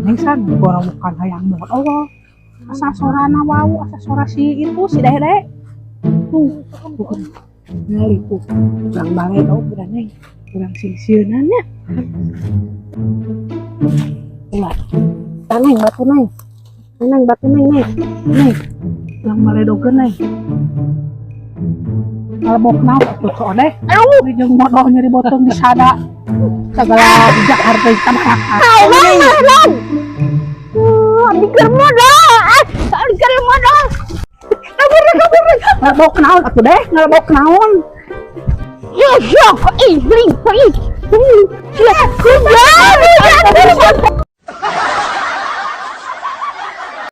Neng san bukan hayang modol. Asa sorana wau, asa sora si itu si Dede. Tuh, bukan. Ngali tuh. Urang balik oh urang, Neng. Urang singsieunan nya. Ulah. Tah, Neng, batu, Neng. Neng, batu, Neng, Neng. Neng. Urang baledogeun, Neng. Ngalebok naon atuh sok deh. Aduh, jeung modol nyeri beuteung disada. Segala di Jakarta tabrakan. Naon, naon? Abdi keur modol. Ah, abdi keur modol. Kabur, kabur. Ngalebok naon atuh deh, ngalebok naon? Yo, yo, ih, bling, ih. Ya,